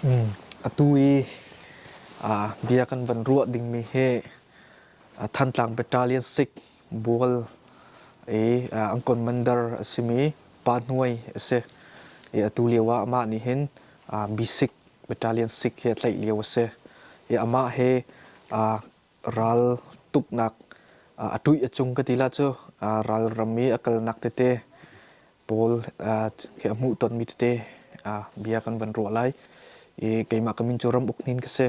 Atu i bia kan van ruah dingmi hi Thantlang Battalion 6 bual i an commander a simi Pa Hnuai a si. I atu lio ah amah nih hin B6 Battalion 6 hi a tlaih lio a si. I amah he ral tuknak a tuih a cung ka ti la cu ral ram i a kalnak tete pawl khi a hmuh tonmi tete bia kan van ruah lai. I keimah ka min cu Ram Uk Hnin ka si.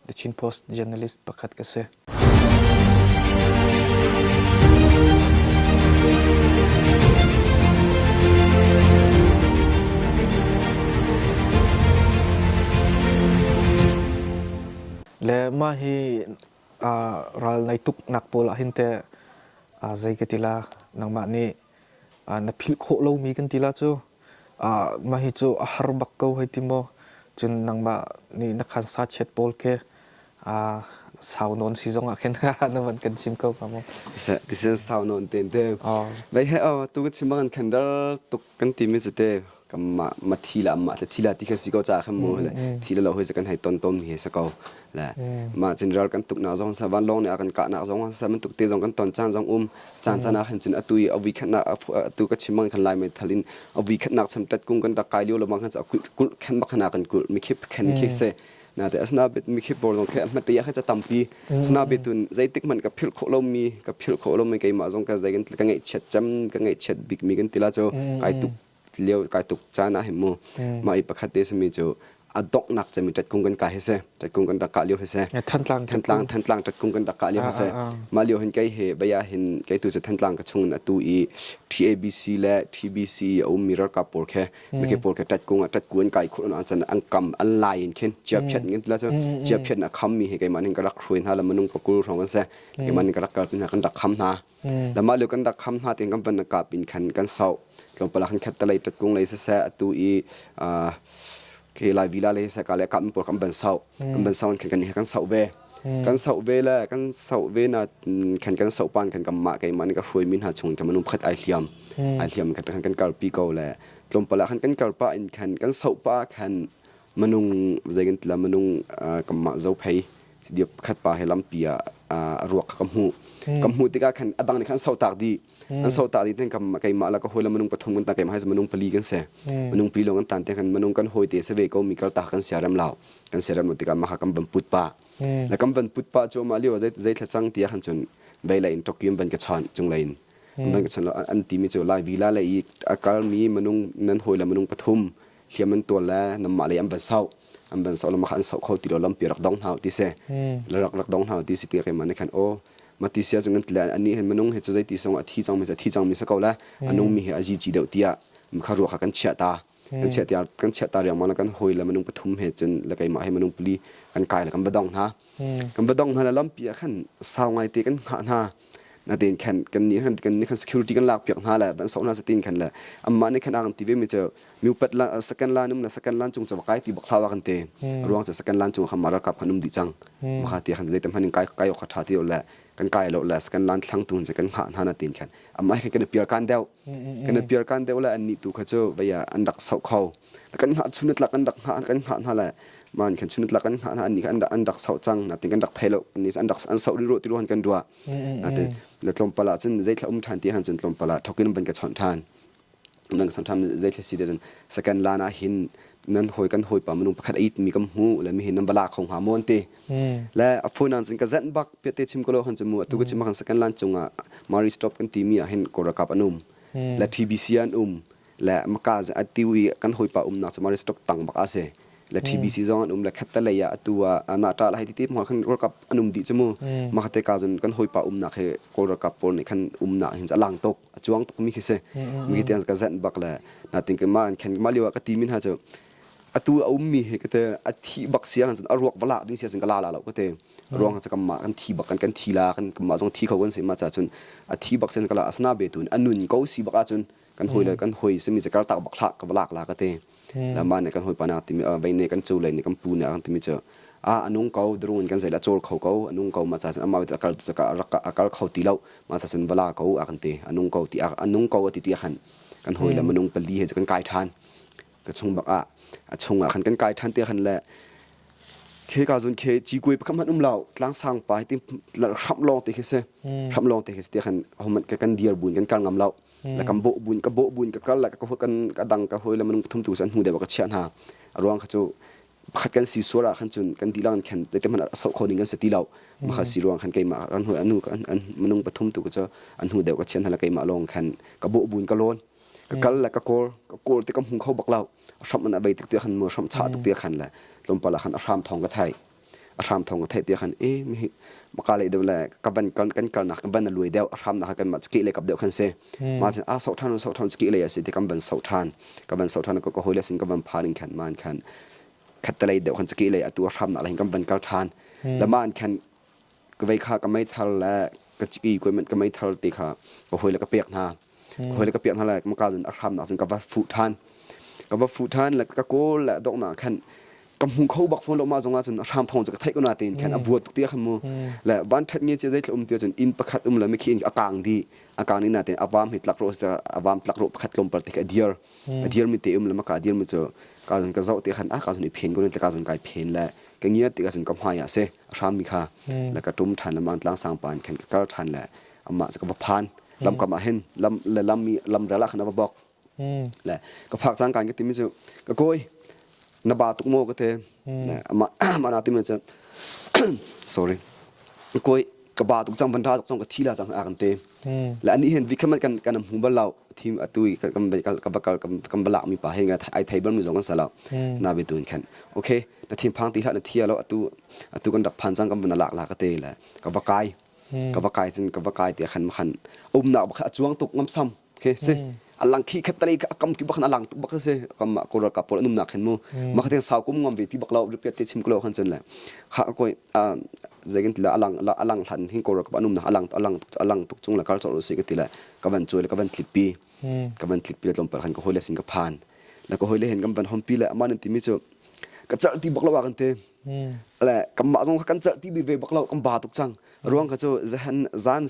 The Chin Post journalist pakhat ka si. Le mah hi ral nai tuknak pawl ah hin teh zei ka ti la nangmah nih na philh khawh lomi kan ti la cu mah hi cu a har bak ko hei ti maw cun nangmah nih na khan sa chiat pawl khi sau nawn si zong ah khin na van kan chim ko hnga maw? Ti sau nawn ten te. Dai he tu ka chim bang khan dal tuk kan ti mi te kamah ma thi la ma thi la ti kha si ko cha khan mu le thi la lo hoi kan hei ton tom ni he sa ko le ma general kan tuk na zong sa van long ne kan ka nak zong sa man tuk te zong kan ton chan zong um chan chan ah khan cun atu i avi khat nak atu ka chim bang khan lai mai thalin avi khat nak cham tat kung kan rak kai lio lo bang khan cha kul kul khan bak khana kan kul mi khip khan khi se na te asna bit mi khip bor zong khe ma te ya kha cha tampi asna bitun zeitik man ka phil kho lo mi ka phil kho lo mi keimah zong ka zei kan ka ngai chet cham ka ngai chet bik mi kan tila cho kai tuk lio kai tuk caan ah hin mu mah i pakhat te simi cu a donghnak cemi ṭatkung kan kai hi si ṭatkung kan rak kah lio hi si Thantlang Thantlang Thantlang ṭatkung kan rak kah lio hi si mah lio hin kei he baya hin kei tu cu Thantlang ka chung in atu i TABC le TBC a ummi ralkap pawl khe mikhe pawl khe ṭatkung ah ṭatku an kai khulh an chan an kam an lai in khin chiapchiat in tila cu chiapchiat na kham mi hi keimah nin ka rak hruai hna la manung pakul hrawng kan se keimah nin ka rak kal hna kan rak kham hna Lamah lio kan rak kham hna tein kan van kap in khan kan sauh. Tlawmpal ah khan khat talei tatkung lei siseh atu i khi lai vila lei siseh ka le kap pawl kan van sauh. Kan van sauh in khan kan kan sauh ve. Kan sauh ve le kan sauh ve na khan kan sauh pan khan kan mah keimah nih ka hruai mi hna chung kan minung pakhat ai hliam. Ai hliam khan kan kan kalpi ko le tlawmpal ah khan kan kal pah in khan kan sauh pah khan minung zei kan tila minung kanmah zophei dia pakhat pa he lampi ah a ruak kha ka hmuh ka hmuh tikah khan a dang nih khan an sohtak dih an sohtak dih ten keimah la ka hawi la minung pathum kan ta keimah hai minung pali kan si minung pali lawng kan tan te khan minung kan hawi te se ve ko mi kal ta kan sia rem lo kan sia rem lo tikah mah kha kan van put pa la kan van put pa cu mah lio zei zei thla cang tia khan cun vei la in Tokyo van ka chan cung la in van ka chan an ti mi cu lai vila le i a kal mi minung nan hawi la minung pathum hliam an tual le namah lei an van sauh an van sauh lamah kha an sauh kho ti lo lampi rak dong hna ti si rak rak dong hna ti si ti keimah nih khan aw ma ti sia cung kan tile ani hin minung hi cu zei ti song a thi cang mi thi cang mi sa ko le anung mi hi a ji chi deuh tiah kha ruak kha kan chiah ta kan chiah ta kan chiah ta riangmang kan hoi le minung pathum he cun le keimah he minung pali kan kai le kan va dong hna kan va dong hna le lampi ah khan sau ngai te kan hngah hna natin khan kan nih khan kan nih khan security kan lak piak hna le ban sok hna satin khan le amma nih khan ang ti ve mi cu mi upat la second line um la second line chung chu kai pi bak thlawa kan te ruang chu second line chung kha mara kap khan um di chang ma ti khan zeitam hanin kai kai kha tha ti le kan kai lo le second line thlang tun che kan ngha hna na tin khan amma khan kan piar kan deuh kan piar kan deuh le an ni tu kha chu vaya an rak sau kho kan ngha chunat la kan rak ngha kan ngha hna le man khan chunat la kan ngha hna an ni khan an rak sau chang na tin kan rak thai lo ni an rak an sau ri ro ti ro han kan dua Ate le tlawmpal ah cun zeithla um ṭhan ti han cun tlawmpal ah thokin van ka chawnh ṭhan. Van ka chawnh ṭhan zeithla si te cun second line ah hin nan hawi kan hawipa minung pakhat a it mi kan hmu le mi hin nan va la kho hnga maw an ti. Le a phone an cun ka zenh bak piate chim ko lo han cun mu atu ka chim han second line cungah Mary stop kan ti mi ah hin Kawlralkap an um. Le TBC an um. Le maka atu i kan hawipa umnak cu Mary stop tang bak a si. Le TBC zong an um le khat lei ah atu ah na ṭa la hei ti ti hmuh khan ralkap an um dih cu mu mah te ka cun kan hawipa umnak hi kawl ralkap pawl nih khan umnak hin a lang tuk a cuang tuk mi khi si mi khi tiang ka zenh bak le na tin ma khan ma liwa ka ti min ha cu atu a ummi hi ka te a thi bak sia han cun a ruak vala ding sia cun ka la la lo ka te ruang cu kamma kan thi bak kan kan thi la kan kamma zong thi kho kan si ma cha cun a thi bak sen ka la asna be tun a nun ko si bak ah cun kan hoi le kan hoi simi cu kartak bak hlah ka valak la ka ti la ma nih kan hoi pa nak timi vei ne kan cu le nih kan pu nih an timi cu a anung ko drung in kan zei la chawl kho ko anung ko ma cha cun ama akal rak akal kho ti lo ma cha cun vala ko a kan ti anung ko ti anung ko ti ti khan kan hoi le manung pali he kan kai than. Ka chung bak ah a chung ah khan kan kai ṭhan te khan le Khe ka zun khe ci kuai pakhat hmanh um lo tlang sang pa hi hramh lawng te khi si hramh lawng te khi si te khan homan ka kan dir buin kan kal ngam lo la kan bawh buin ka bawh buin ka kal la ka kan ka dang ka hoi le minung pathum tu san hnu deuh ka chiah hna a ruang kha cu pakhat kan si sual ah khan cun kan dilang in khan te hmanh a soh kho ding kan si ti lo maka si ruang khan keimah kan hoi anu an minung pathum tu cu an hnu deuh ka chiah hna la keimah lawng khan ka bawh buin ka lawn ka kal le ka kawl ka kawl te ka hmu kho bak lo a hram an abei tik te khan mu hram chah tuk te khan le tlawmpal ah khan a hram thong ka thai a hram thong ka thai te khan e mi maka le deuh le ka ban kan kan kal nak kan ban a luai deuh a hram nak kan ma chki le kap deuh khan se ma chin a so than so than chki le si te kan ban so than ka ban so than ko ka hoi le sin ka ban pha ning khan man khan khat te lei deuh khan chki le atu a hram nak le kan ban kal than la man khan ka vei kha ka meithal le ka ciki equipment ka meithal ti kha ka hawi le ka pek hna ka hawi le ka pek hna le maka cun a hramnak cun ka va fuh ṭhan ka va fuh ṭhan le ka kawl le donghnak khan ka hmu kho bak fawn lo ma zong ah cun a hram thawng cu ka theih ko na tein khan a buat tuk ti khan mu le van ṭhat nge che zeitluk um ti cun inn pakhat um le mikhi in a kang di a kang ni na tein a vam hi tlak ro a vam tlak ro pakhat tlawmpal te kha a dir a dir mi te um le maka a dir mi cu ka zon ka zoh te khan a ka zon i phen ko ka zon kai phen le ka ngiat ti ka zon ka hmai ah se a hrammi kha le ka ṭum ṭhan le mang tlang sang pa in khan ka kal ṭhan le amah cu ka va phan lamkam ah hin lam le lam i lamrel ah khan a va bok le ka phak cang kan ka timi cu ka kawi na ba tuk maw ka te amah amah na timi cu sorry ka kawi ka ba tuk cang van ra tuk cang ka thi la cang a kan te le ani hin vikhamat kan kan hmu bal lo thim atu i kan kan va kal kan va lak mi pa he ai thei bal mi zong kan sa lo na bi tuin khan okay na thinphang ti hlah na thia lo atu atu kan rak phan cang kan van lak la ka te le ka va kai ka va kai cun ka va kai ti khan khan umnak bak a chuang tuk ngam sam ke si alang khi khat tali ka kam ki bak alang tuk bak se kam ma ko ka pol anum nak khen mu ma kha sau kum ngam ve ti bak lo ripiat te chim ko lo khan chun le kha ko zegin tila alang alang hlan hin ko ka anum na alang alang alang tuk chung la kal chol si ka ti le ka van chuai le ka van tlipi ka van tlipi le tlawmpal khan ka hoi le sin ka phan le ka hoi le hen kan van hompi le aman ti mi chu ka chalh ti bak lo kan te le kanmah zong kha kan chalh ti ve bak lo kan ba tuk cang ruang kha cu zahan zan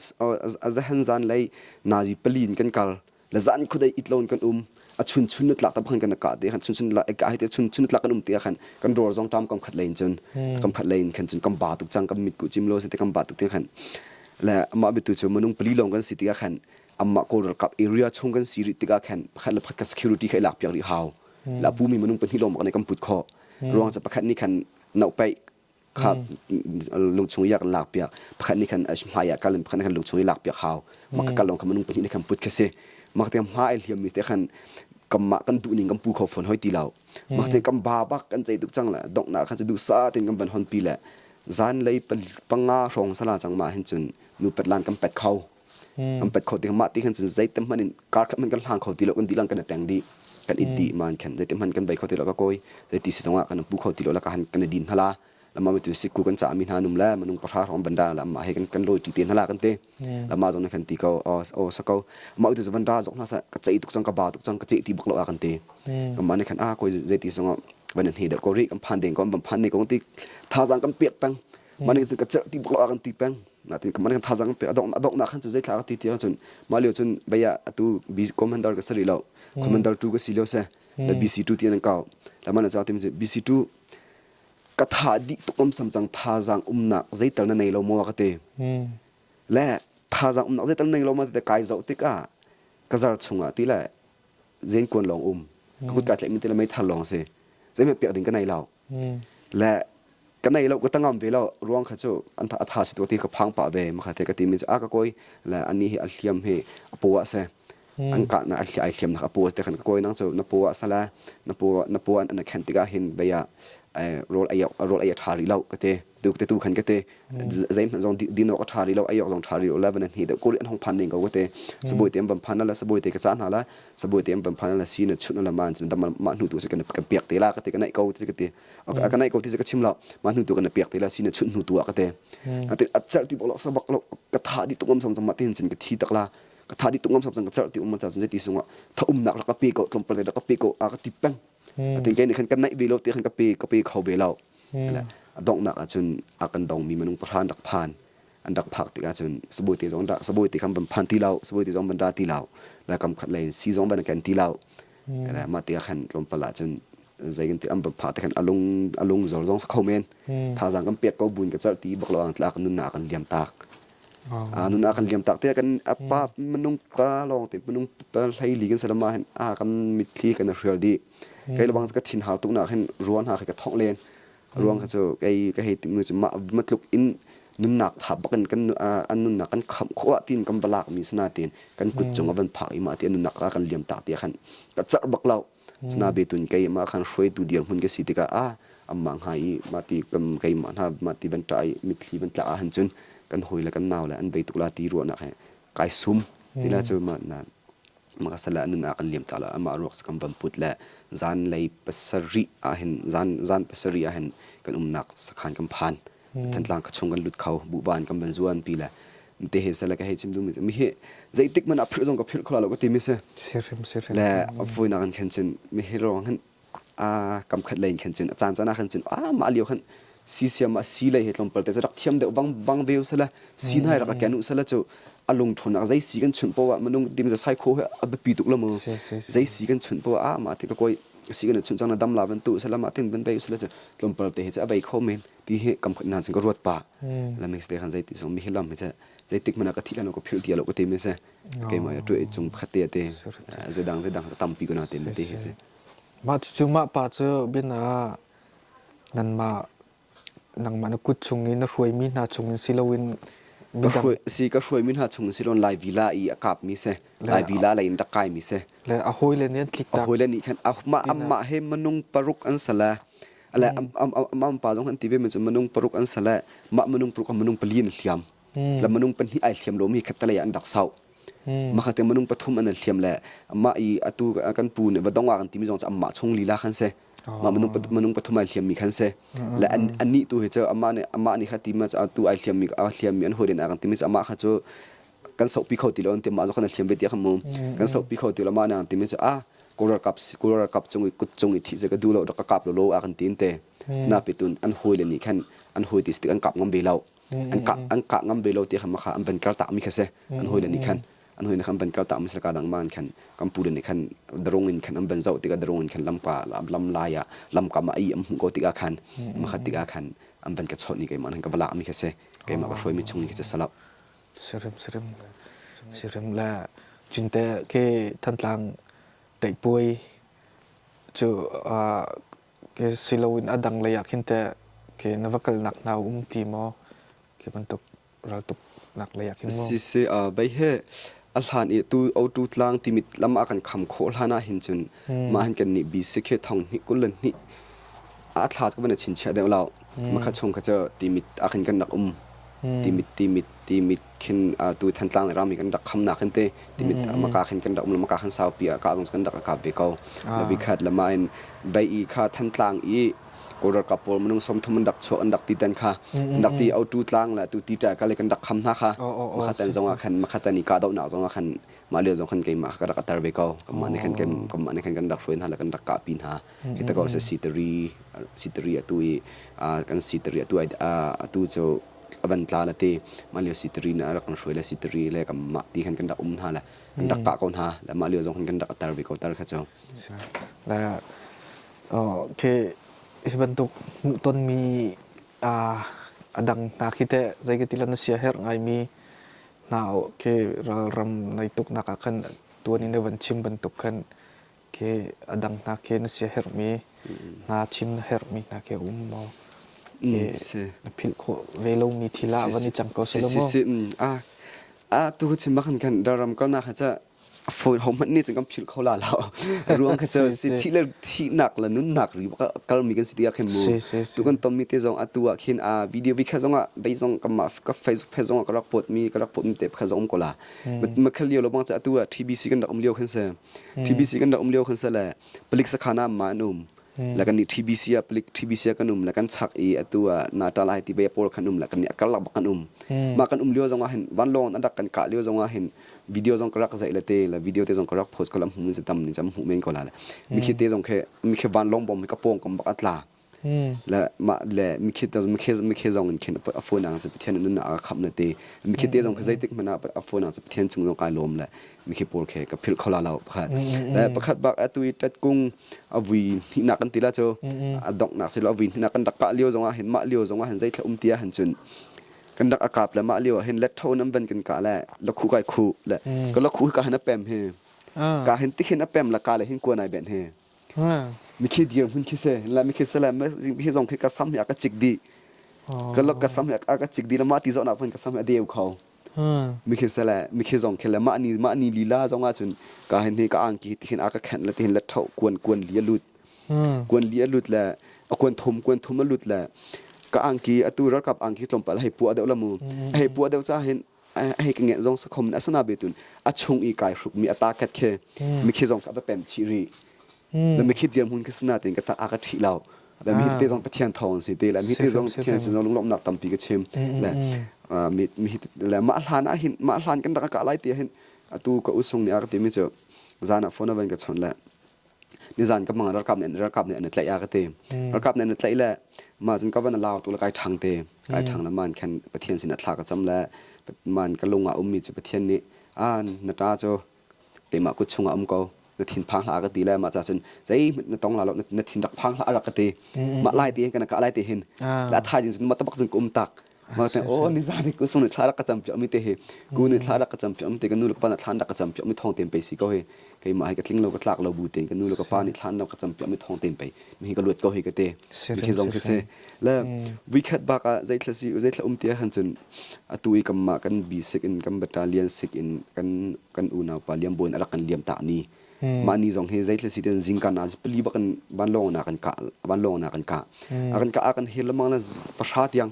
zahan zan lei nazi pali in kan kal le zan khudai it lon kan um a chun chun na tlak ta khan kan ka te khan chun chun la ka hi te chun chun tlak kan um te khan kan dor zong tam kam khat lein chun kam khat lein khan chun kam ba tuk cang kam mit ku chim lo se te kam ba tuk te khan le amah bitu chu manung pali long kan si ti khan amah kawl ralkap area chung kan si rih tikah khan pakhat le pakhat ka security kha i lak piak rih hau la pu mi minung pahnih lawng bak nih kan put khawh ruang cu pakhat nih khan nohpeih kha lungchung i kan lak piak pakhat nih khan hmai ah kal in pakhat nih khan lungchung i lak piak hau mah ka kal lawng kha minung pahnih nih khan put kha si mah te hma ai hliam mi te khan kanmah kan duh ning kan pu kho fawn hoi ti lo mah te kan ba bak kan cei tuk cang le donghnak khan cu duh sa tin kan van hon pi le zan lei panga hrawng sala cang ma hin cun nu pet lan kan pet kho Kan pat kho ti mah ti khan cun zeitem hmanh in kar khat hmanh kan hlang kho ti lo kan dilang kan i peng dih kan it dih man khan zeitem hmanh kan bei kho ti lo ka kawi zeiti si zongah kan pu kho ti lo la ka han kan i din hala lama mi tu sikku kan ca mi hna num le manung pahra hrawng banda la ma he kan kan loi ti te hala kan te lama zong kan ti ko o o sa ko ma tu van ra zok na sa ka chei tuk chang ka ba tuk chang ka chei ti bak lo a kan te ma ne khan a koi zeiti zongah van he da ko ri kan phan deng ko ban phan ne ko ti tha zang kan piak peng mani ka cerh ti bak lo a kan ti peng natin kan kan thazang pe adok adok na khan cu zei thla ka ti ti cun mah lio cun baya atu B commander ka sari lo commander 2 ka si lio se la BC2 ti an kau la man cha tim BC2 ka tha di tuk om sam chang thazang umnak zeital na nei lo mo ka te le thazang umnak zeital nei lo ma te kai zau tikah ka zar chungah ti le zen kuan lawng um ka kut ka tlaih mi te le meithal lawng si zeihmanh piak ding ka nei lo Le ka nei lo ka tangam ve lo ruang kha cu an a tha si ti ka phang pah ve ma kha te ka ti mi cu a ka koi le ani hi a hliam hi a pu ah se an ka na ai hliam nak a pu te khan ka koi nang cu na pu ah sala na pu na pu an an khen tikah hin beya rol ai rol ai tha ri lo ka te tu te tu khan ka te zeihmanh zong din awk a tha ri lo ai awk zong tha ri lo la van hi de kori an hong phan ning ko ka te saboi te van phan la saboi te ka cha hna la saboi te van phan la si na chut la man dam ma hnu tu se kan kan piak te la ka te ka nai ko te ka te ka nai ko ti se ka chim lo ma hnu tu kan piak te la si na chut hnu tu ka te ate a chal ti bok lo sabak lo ka tha di tungam sam sam ma tin chin ka thi tak la ka tha di tungam sam sam ka chal ti um ma cha chin ti sunga tha um nak ka pe ko tlom par te ka pe ko a ka ti peng ate ke ni khan kan nai ve lo te khan ka pe ka pe kho ve lo a dongnak ahcun a kan dong mi manung pahran rak phan an rak phak tikah cun sabawi te zong sabawi te khan van phan ti lo sabawi te zong van ra ti lo la kam khat lei si zong van kan ti lo. Mah ti ah khan tlawmpal ah cun zei kan ti an pha te khan alung alung zor zong sa kho men. Thazaang kan pek ko buin ka charh ti bak lo ang tlak nunnak kan liam tak. Nunnak kan liam tak te kan apa minung pa lawng te minung pa hlei li kan salama hin a kan mitthli kan hrial di. Kei lebang ka thin har tuk nak hin ruan ha ka thong len. Ruang kha cu kei ka hei timmi cu mah matluk in nunnak tha bak in kan an nunnak kan khamh khawh ah tiin kan va lak mi sana tiin kan kut cung a van phak i mah ti an nunnak ka kan liam tak ti khan ka cerh bak lo. Sana be tun kei mah khan hruaitu dirhmun ka si tikah a amma hnga i mah ti kam keimah hna mah ti van ṭah i mitthli van tlak ah han cun kan hawi le kan nau le an bei tuk la ti ruahnak he kai sum tila cu mah na Makasala nun ah kan liam ta la amah ruak kan van put le zan lei pasarih ah hin zan zan pasarih ah hin kan umnak sakhan kan phan. Thantlang ka chung kan lut kho buhvan kan van zuan pi le te he sala ka hei chim du mi hi zeitik man a philh zong ka philh khola lo ka ti mi si. Sirim sirim. Le voi nak an khen cun mi hi rong hin a kam khat lei in khan cun a caan caan ah khan cun a mah lio khan si siam ah si lei he tlawmpal te rak thiam deuh bang bang veu sala si nai rak ken u sala cu a lung thon ak zei si kan chunh poah minung dim za sai kho he a biapi tuk lo mu zei si kan chunh poah a mah ti ka koi si kan chunh chang na dam la ban tu sala mah tin ban bei sala cu tlawmpal te he cha bei kho men ti he kam khat na sin ka ruat pa la mix te khan zei ti song mi hi lam he cha zei tik mana ka thi la no ka phil ti lo ka ti me se keimah tu cung khat te te zedang zedang tampi ko na te me te he se. Mah cucu mah pa cu biana nanmah nangmah na kut chung i na hruaimi hna chungin si loin midang Si ka hruaimi hna chung si loin Lai Villa i a kapmi si. Lai Villa lei in rak kaimi si. Le a hawile nih an tlik A hawile nih khan mah amah he minung paruk an si le le am pa zong an ti ve mi cu minung paruk an si le mah minung paruk minung pali an hliam. Le minung pahnih ai hliam lomi khattelei ah an rak sauh. Makhat minung pathum an hliam le mah i atu kan pu nih va dong ah kan timi zong cu amah chung lila khan si. Mah minung minung pathum ai hliam mi khan si. Le an anih tu hi cu amah nih amah nih kha ti ma atu ai hliam mi a hliam mi an hawiden ah kan timi cu amah kha cu kan sohpi kho ti lo an ti mah zong khan a hliam ve ti kha mu. Kan sohpi kho ti lo mah nih an timi cu a Kawl ralkap Kawl ralkap cung i kut cung i thih cu ka duh lo rak ka kap lo lo a kan ti te. Sinapi tun an hawile nih khan an hawi ti an kap ngam ve lo. An kah an kah ngam ve lo ti kha kha an van kal tak mi kha si. An hawile nih khan an hawile khan van kal tak mi ka dang man khan kan pu nih khan darung in khan an van zoh tikah darung in khan lamka lam lai ah lamkam ah ai am hmuh ko tikah khan makhat tikah khan an van ka chawt ni keimah han ka va lak mi kha si. Keimah ka hruai mi chung ni kha si salap. Sirim sirim sirim le cunte ke Thantlang teihpuai cu Ke siloin a dang lei ah khin teh ke na va kalnak hna um ti maw? Khi bantuk raltuknak lei ah khin maw? Siseh, bei he a hlan i tu o-tu tlang timit lam ah kan kham khawh hlan ah hin cun mah hin kan nih basic he thong hnih 22 a thla cu van a chinchiah deuh lo. Makha chung kha cu timit ah khin kan rak um. Timit timit timit khin tu Thantlang le rami kan rak khamnak hin te timit maka khin kan rak um maka khan saupi ah ka zong kan rak kap ve ko. La vikhat lama in bei i kha Thantlang i Kawl ralkap pawl minung 30 an rak chuak an rak ti tan kha an rak ti autu tlang le tu ti ta ka le kan rak kham hna kha makhatan zong ah khan makhatan i ka dohnak zong ah khan mah lio zong khan keimah ka rak atar ve ko kamah nih khan kamah nih khan kan rak hruai hna le kan rak kahpi hna hi ta ko se sitari sitari atu i kan sitari atu atu cu avan tla la te mah lio sitari na rak kan hruai le sitari le kamah ti khan kan rak um hna le kan rak kah ko hna le mah lio zong khan kan rak atar ve ko tar kha cu. Le khi hi bantuk hmuhtonmi a dang hna khi teh zei ka ti lo na sia herh ngaimi hna khi ralram nai tuknak ah khan tuan in na van chim bantuk khan khi a dang hna khi na sia herhmi hna chim na herhmi hna khi a um maw? Khi na philh khawh ve lomi thil ah van i cang ko selaw maw? Si si a a tu chim bak khan ram kalnak kha ca phone ho hmanh nih cun kan philh kho la lo. Ruang kha cu si thih le thihnak le nunnak ri kalmi kan si tikah khin mu tu kan tonmi te zong atu ah khin a video vi kha zong ah bei zong ka mah ka Facebook page zong ah ka rak post mi ka rak post mi te kha zong um ko la. Ma khal lio lo bang cha atu ah TBC kan rak um lio khan se TBC kan rak um lio khan se le palik sakhana ma an um le kan nih TBC ah palik TBC ah kan um le kan chak i atu ah nata lai ti ve pawl khan um le kan nih karlak bak kan um. Mah kan um lio zong ah hin vanlawng an rak kan kah lio zong ah hin video zong ka rak zaih le te le video te zong ka rak post ko lam hmu se tam ni cham hmu men ko la le mi khi te zong khe mi khi vanlawng bom ka pong kam bak atla. Le mah le mikhi mikhi mikhi zong in khin a phone ang cu Pathian nun a kham na ti. Mikhi te zong kha zeitik hmanh ah a phone ang cu Pathian cung zong kai lawm le mikhi pawl khi ka philh kho la lo pakhat. Le pakhat bak atu i tat kung a vui hnihnak kan ti la cu a donghnak si lo a vui hnihnak kan rak kah lio zong ah hin mah lio zong ah hin zeithla um ti ah hin cun kan rak a kap le mah lio ah hin let tho nan van kan kah le la khu kai khu le ka la khu ka hin a pem hi ka hin tikhin a pem la ka le hin kuan ai ben hi mikhi dir hmun khi se la mikhi se la mikhi zong khi ka sam hi a ka cik di ka lok ka sam hi a ka cik di la ma ti zawh nak phan ka sam hi a deu kho mikhi se le mikhi zong khi le mah ni mah ni lila zong ah cun ka hin hi ka angki tikhin a ka khenh le tihin le tho kuan kuan li a lut kuan li a lut le a kuan thum kuan thum a lut le ka angki atu ralkap angki tlawmpal hei puah deuh la mu hei puah deuh cha hin hei ka ngenh zong sakhom asana be tun a chung i kai hruk mi ata kat khe mikhi zong ka va pem chi ri le mikhi dir hmun khi sina tin ka ta a ka thi lo le mi te zong Pathian thawng si te le mi te zong Pathian sin zong lunglawmhnak tampi ka chim le mi mi le mah hlan ah hin mah hlan kan rak ka lai ti hin atu ka usung nih a ka ti mi cu zan ah phone a van ka chon le nizan ka mang ralkap nih ralkap nih an tlaih a ka ti ralkap nih an tlaih le ma cun ka van lau tu le kai ṭhang te kai ṭhang le man khan Pathian sin ah thla ka cam le man ka lung ah ummi cu Pathian nih a na ṭa cu keimah kut chungah um ko na thin phang hlah ka ti le mah ca cun zeihmanh na tong la lo na thin rak phang hlah rak ka ti mah lai ti hin kana ka lai ti hin la thaizing cun mah tabak cun ka um tak mah te oh ni zan ku sung ni thla rak ka cam piak mi te hi ku ni thla rak ka cam piak mi te ka nu le ka pa na thlan rak ka cam piak mi thong tem pe si ko hi keimah hi ka tling lo ka tlak lo bu ten ka nu le ka pa nih thlan rak ka cam piak mi thong tem pe mi hi ka luat ko hi ka te mi khi zong khi si le weekend bak ah zeithla si zeithla um tia han cun atu i kanmah kan bi sik in kan battalion sik in kan kan unau pa liam buin a rak kan liam tak ni mah ni zong hi zeithla si ten zingka na pali bak kan vanlawng na kan kah vanlawng na kan kah a kan kah a kan hel lamang na pahra tiang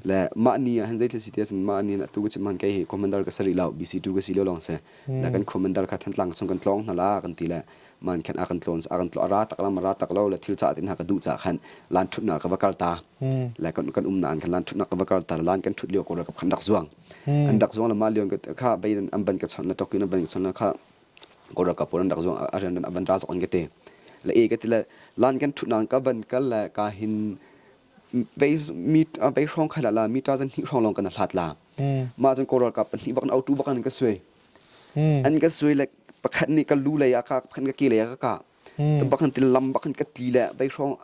le mah ni ah hin zeithla si te cun mah ni atu ka chim han kei hi commander ka sari lo BC2 ka si lo long se le kan commander kha Thantlang chung kan tlong hna la kan ti le man khan a kan tlawn a kan tlo a ra tak la ma ra tak lo le thil cha tin ha ka duh cha khan lan thut na ka va kal ta le kan kan um na an khan lan thut na ka va kal ta lan kan thut lio ko ka khan dak zuang an dak zuang la ma lion ka kha bei an ban ka chon la tokin an ban ka chon la kha ko ra ka pon an dak zuang a rian an ban ra zok an ka te le e ka ti le lan kan thut na ka ban kal le ka hin vei mi vei hrong khala la mi ta zan hi hrong long kan hlat la ma cun ko ral ka pahnih bak autu bak an ka suai an ka suai le pakhat nih ka lu lei ah ka pakhat ka ke lei ah ka kah bak han til lam bak han ka tli le vei hrawng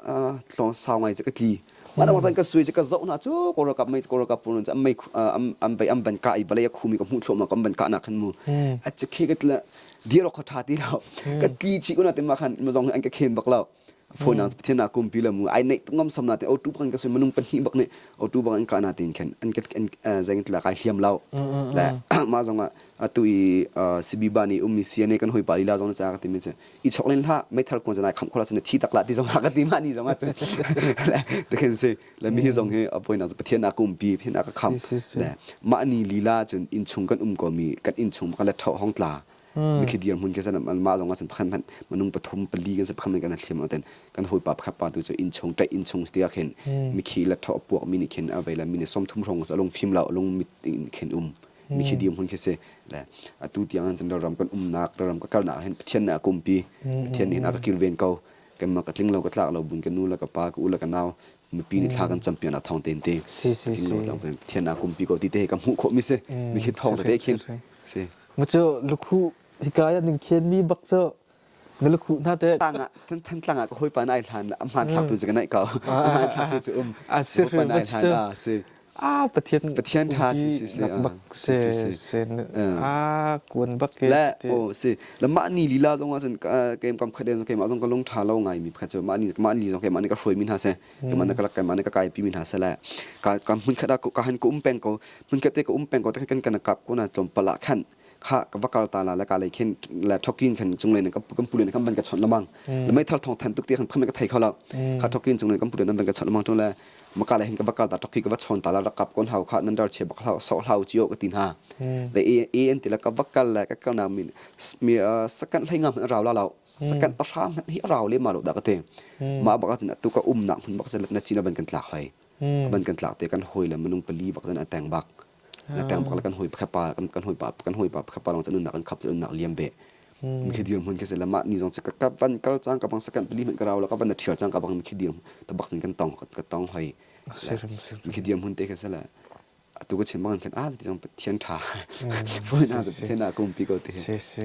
tlawng sau ngai ka tli ma dang zan ka suai ka zoh na cu ko ralkap mei ko ralkap pun an mei an vei an ban ka i balei a khumi ka hmuh thluahmah ka ban ka na khan mu a chu khe ka tla dir kho tha ti lo ka tli chi ko na te ma khan ma zong an ka khen bak lo phone ang pathian na kum pi la mu ai nei tu ngam sam na te autu bang ka sun manung pahnih bak ne autu bang an ka na tin khen an an zeng tla kai hliam lo le ma zong ah atu i sibi ba ni ummi CNA kan hoi pa lila zong cha ka ti mi che i chok len hla meithal kon zanai kham khola cun thi tak la ti zong ka ti ma ni zong ah cun le te khen se le mi hi zong hi apoi na pathian na kum pi pathian na ka kham le ma ni lila cun in chung kan um ko mi kan in chung kan le tho hong tla mikhi dir hmun ke san ma zong ah san pakhan hmanh manung pathum pali kan san pakhan kan hliam aten kan hawi pa pakhat pa tu cu inn chung ṭaih inn chung tia khin mikhi la tho puak mi nih khin a vei la mi nih 30 hrong alung fim lo alung mit in khin um mikhi dir hmun khi si le atu tiang an ram kan umnak ram ka kalnak hin Pathian nih a kumpi Pathian nih a ka kilven ko kanmah ka tling lo ka tlak lo bun ka nu le ka pa ka u le ka nau mipi nih thla kan campion ah thawng ten te si si tling lo tlang ten Pathian a kumpi ko ti te ka hmuh khawh mi si mikhi thawng te khin si Mu cu lukhu hika ya ning khen mi bak cu na lukhu hna te tang ah than than tlang ah ka hawipa na ai hlan a hmaan thlak tu cu ka naih ko a hmaan thlak tu cu um a si hawipa na ai hlan a si a pathian pathian tha si si si bak se se a kuan bak ke le o si le mah ni lila zong ah cun kem kam khat zong keimah zong ka lung tha lo ngai mi pakhat cu mah ni mah ni zong keimah nih ka hruai mi hna se keimah nih ka rak keimah nih ka kai pi mi hna se le ka ka hmun khat ah ka han ka um peng ko hmun khat te ka um peng ko te kan kan kap ko na tlawmpal ah khan kha ka va kal ta la le ka lei khin le thokin khan cung le kan kan pu le kan ban ka chon lamang le mei thal thong than tuk ti khan kham ka thei kho lo kha thokin cung le kan pu le nan ban ka chon lamang tung le maka le hin ka va kal ta thoki ka va chon ta la rakap kon hau kha nan dar che bak hlau so hlau chiu ka tin ha le e e an ti la ka va kal le ka kal na min mi sakan hlei ngam rau la lo sakan pahra hi rau le ma lo da ka te ma bak cun atu ka um nak hmun bak cun na chin ban kan tlak hoi ban kan tlak te kan hoi le minung pali bak cun a teng bak na teng bak le kan hoi pakhat pa kan hoi pa kan hoi pa pakhat pa long cun nak kan khap cun nak liam be. Mi khi dirhmun khi se la mah ni zong ka ka van kal cang ka bang second pali hmanh ka rau la ka van na thial cang ka bang mi khi dir tabak sin kan tong ka tong hoi mi khi dirhmun te khi se la atu ka chim bang khan a ti zong Pathian tha phone na Pathian na kumpi ko te si si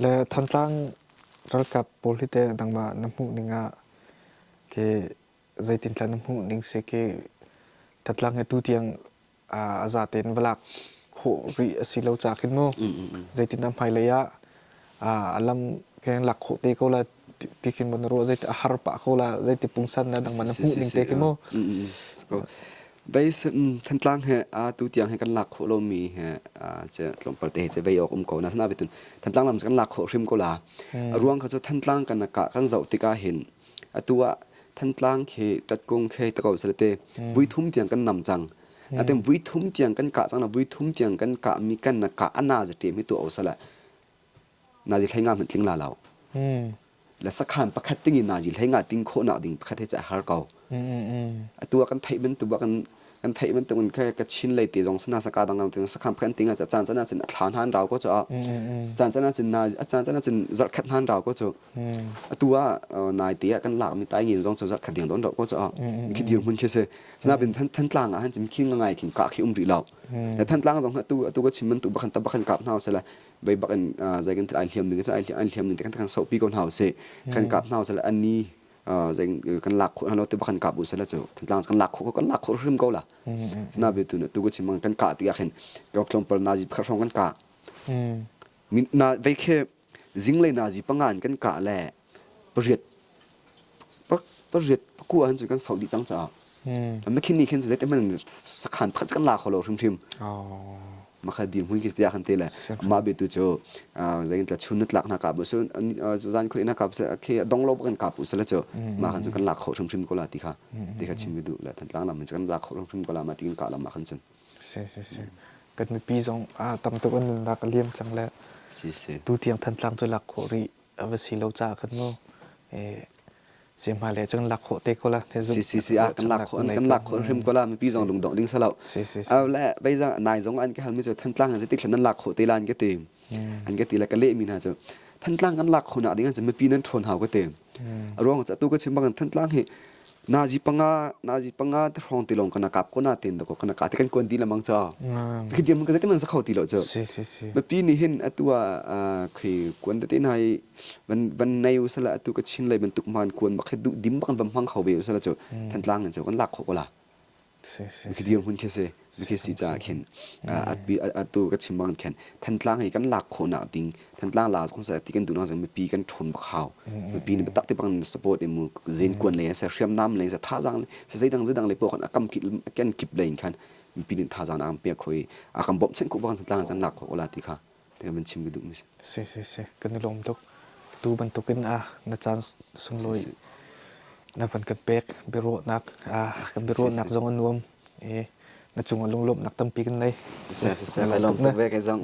le Thantlang ralkap pawl hi te nangmah na hmuh ning ah ke zeitin tla na hmuh ning si ke Thantlang he tu tiang a za tein va lak khawh rih a si lo ca khin mu zeitin hmailei ah a lam keng lak khawh te ko la ti khin mon ruah zeiti a har pah ko la zeiti pungsan na dang man na hmuh ning te khi mu Bei Thantlang he a tu tiang he kan lak khawh lomi he ce tlawmpal te he ce vei awk um ko na sana betun Thantlang lam kan lak khawh hrim ko la a ruang kha cu Thantlang kan ka kan zoh tikah hin atu ah Thantlang khi Tatkung khi ta ko salate vui thum tiang kan nam cang atem vui thum tiang kan kah cang na vui thum tiang kan kah mi kan na kah ana za te mi tu o sala nazi thlai nga hmanh tling la lo la sakhan pakhat ting in nazi thlai nga ting khawh nak ding pakhat he cha har ko atu ah kan theih bantuk kan kan theih bantuk in kha ka chin lei te zong sana saka dang dang te sakhan pakhat ting ah caan caan ah cun a thla hnan rau ko cha caan caan ah cun na a caan caan ah cun zarh khat hnan rau ko chu atu ah nai te ah kan lak mi tai ngin zong chu zarh khat ding don rau ko cha khi dir hmun khi se sana bin than than tlang ah han cun khi ngai khin ka khi um ri lo than tlang zong atu atu ka chim man tu bakhan ta bakhan kap hna sela vei bak in zei kan ai hliam ning ai ai hliam ning te kan kan sopi ko hna usih kan kap hna usih ani zei kan lak khawh hna lo te bak kan kap usih la cu Thantlang kan lak khawh kan lak khawh hrim ko la sina be tu tu ko chim kan ka ti ah khin ka tlawmpal nazi pakhat hrawng kan ka min na vei khe zinglei nazi panga in kan ka le pariat pariat pakua han cu kan sau dih cang caah ma khin ni khin zei te hmanh sakhan pakhat kan la kho lo hrimhrim makha dir hmun khi tia khan te le ma be tu cu zei tla chun na tlak na ka bu su zan khun na ka bu khi dong lo kan ka bu sala chu ma khan chu kan lak kho hrimhrim ko la ti kha ti kha chim du la Thantlang lam kan lak kho hrimhrim ko la ma ti ka lam ma khan chun si si si kan mipi zong a tam tuk an nunnak a liam cang le si si tu tiang Thantlang cu lak khawh rih a va si lo caah khan mu si hmailei cun lak khawh te ko la si si si ah kan lak khawh kan lak khawh hrim ko la mipi zong lungdongh ding salo si si le bei zang nai zong an ka hal mi cu Thantlang an si tik nan lak khawh te la an ka ti an ka ti le ka leh mi hna cu Thantlang kan lak khawh nak ding an cu mipi nan ṭhawn hau ka ti a ruang cu atu ka chim bang Thantlang hi nazi panga nazi panga te hrawng ti lawng kana kap ko na ten ko kana ka te kan kuan ti lamang cha khi diam ka te man sa kho ti lo chu si si si mipi nih hin atu ah khi kuan te te nai van van nei usala atu ka chin lei bantuk man kuan bak duh dim bak van hmang kho ve usala chu Thantlang in chu kan lak kho ko la khi dir hmun khi si khi si ca khin atu ka chim bang khin Thantlang hi kan lak khawh nak ding Thantlang la kong sa ti kan duh nak zong mipi kan ṭhawn bak hau mipi nih biatak te bang support imu zen kuan le sa hriamnam le sa thazang le sa zeidang zeidang le pawh kan akam kan kip le in khan mipi nih thazang na pek khoi a kan bawmh chen khawh bang Thantlang chan lak khawh ola ti kha te kan chim ka duh mi si si si si kan i lawm tuk tu bantukin a na caan sunglawi na van kan pek biaruahnak kan biaruahnak zong a nuam i na cungah lunglawmhnak tampi kan nei siseh siseh kai lawm tuk ve kai zong.